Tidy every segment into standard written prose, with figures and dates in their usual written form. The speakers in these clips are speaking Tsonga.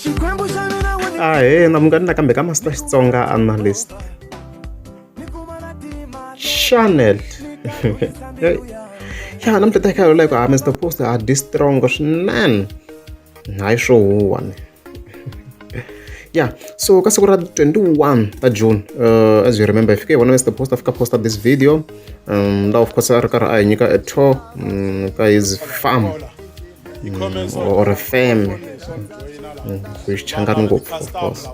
Ahee na munghana nakambe ka Master Xitsonga Analyst Channel. Ya namuntlha ta kha like a Mr Post a di strong swinene. Hayi swo huwa ni. Yeah, so ka siku ra 21 ta June, as you remember, hi fike hi vona Mr Post a fika posta this video. La of course a ri karhi a hi nyika a tour ka his farm or a firm ku hi xichangani ngopfu of course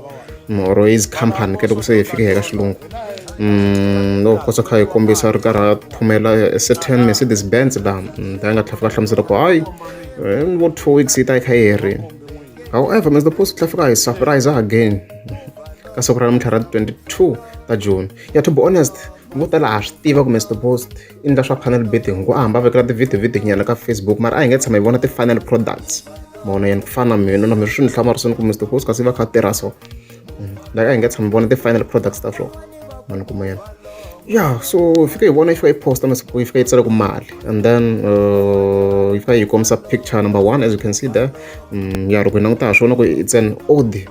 or his company ke loko se hi fike hi ka xilungu. Of course a kha hi kombisa ri karhi a phumela a certain Mercedes Benz laha la nga tlhela fika hlamusela ku hayi vo 2 weeks yi ta yi kha yi herile. However, Mr Post tlhela fika hi surprise again ka siku ra namuntlha ra 22 ta June. Yeah, to be honest, vo tala ha swi tiva ku Mr Post i endla swa panel beating ku a hamba vekela ti-video video nyana ka Facebook, mara a hi nge tshama hi vona ti-final products mona yena. Ku fana na mina na mina swi ni hlamarisini ku Mr Post kasi va kha tirha so, like a hi nge tshama hi vona ti-final products ta swona mani kuma yena. Yeah, so hi fika hi vona yi fika yi posta Mr Post, yi fika yi tsala ku mali, and then yi fika yi kombisa picture number one, as you can see there. Ya loko hi languta ha swona ku it's an Audi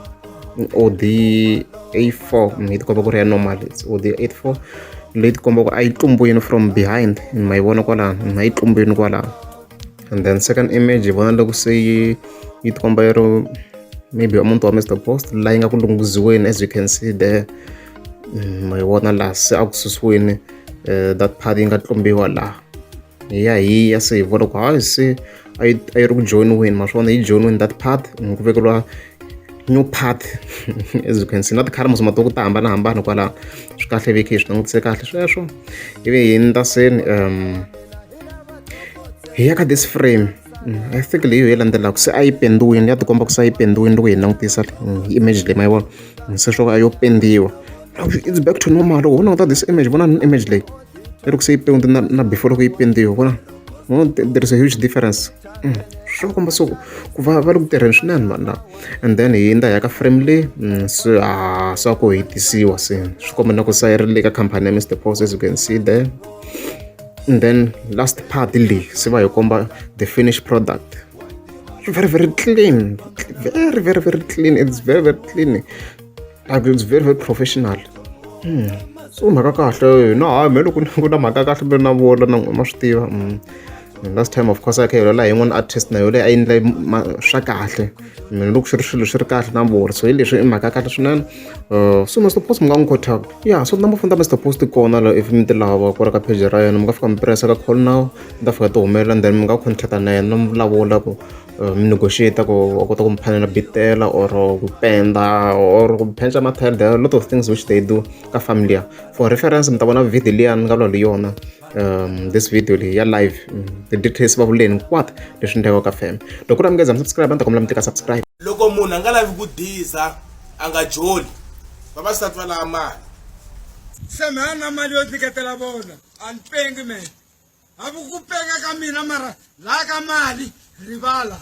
A4, yi tikomba ku ri ya normal. It's Audi A4 leyi tikomba ku a yi tlumbuyini from behind, ma yi vona kwalano, a yi tlumbuyini kwalano. And then second image hi vona loko se yi tikomba yi ri maybe muti wa Mr Post laha yi nga ku lunghiziweni, as you can see there. Ma yi vona laha se a ku susiweni that part yi nga tlumbiwa laha. Hi ya hi ya se hi vona ku hayi se a yi ri ku joyiniweni, ma swona yi joyiniweni that part, ku vekeriwa new part, as you can see. Na ti-colour mos ma to ta hambanahambana kwalaho, swi kahle veki hi swi langutise kahle sweswo. Ivi hi ndza seni hi ya ka this frame. I think leyi hi landzelaka se a yi pendiwini, ya tikomba ku se a yi pendiwini loko hi langutisa image leyi, ma yi vona se swo a yo pendiwa, it's back to normal. Loko ho languta this image, vona image leyi i loko se yi pendi na before loko yi pendiwa, vona there is a huge difference. Swi komba so ku va va le ku tirheni swinene vanhu lava. And then hi ndza ya ka frame leyi, se a swa ku hetisiwa, se swi komba na ku se yi ri le ka khampani ya Mr Post, as you can see there. And then last part leyi se va hi komba the finished product, very very clean, very very very clean. It's very very clean, like it's very very professional. So mhaka kahle na hayi me loko ku na mhaka kahle me na vona na ma swi tiva. Last time of course a kha hi la yin'wana artist na yona a endla swa kahle, mina loko swi ri swilo swi ri kahle na vona. So hi leswi i mhaka kahle swinene. So Mr Post mi nga n'wi contact. Yeah, so number phone ta Mr Post kona la if mi ti lava kwala ka page ra yena, mi nga fika mi pressa ka call now, mi ta fika ti humelela, and then mi nga contact na yena mi vulavula ku mi negotiate ku wa kota ku mi phanela bitela or ku penda or ku phenca mathayere. There are a lot of things which they do ka family ya. For reference, mi ta vona video liya ni nga vulavula hi yona, this video leyi ya live, the details va vuleni hinkwato leswi endlekaka ka fam. Loko ku ri a mi nge za mi subscribe, a ni ta kombela mi tika subscribe. Loko munhu a nga lavi ku diza, a nga joli. Vavasati va lava mali. Se me a na mali yo nyiketela vona, a ni pengi me, hambi ku penga ka mina, mara laha ka mali rivala.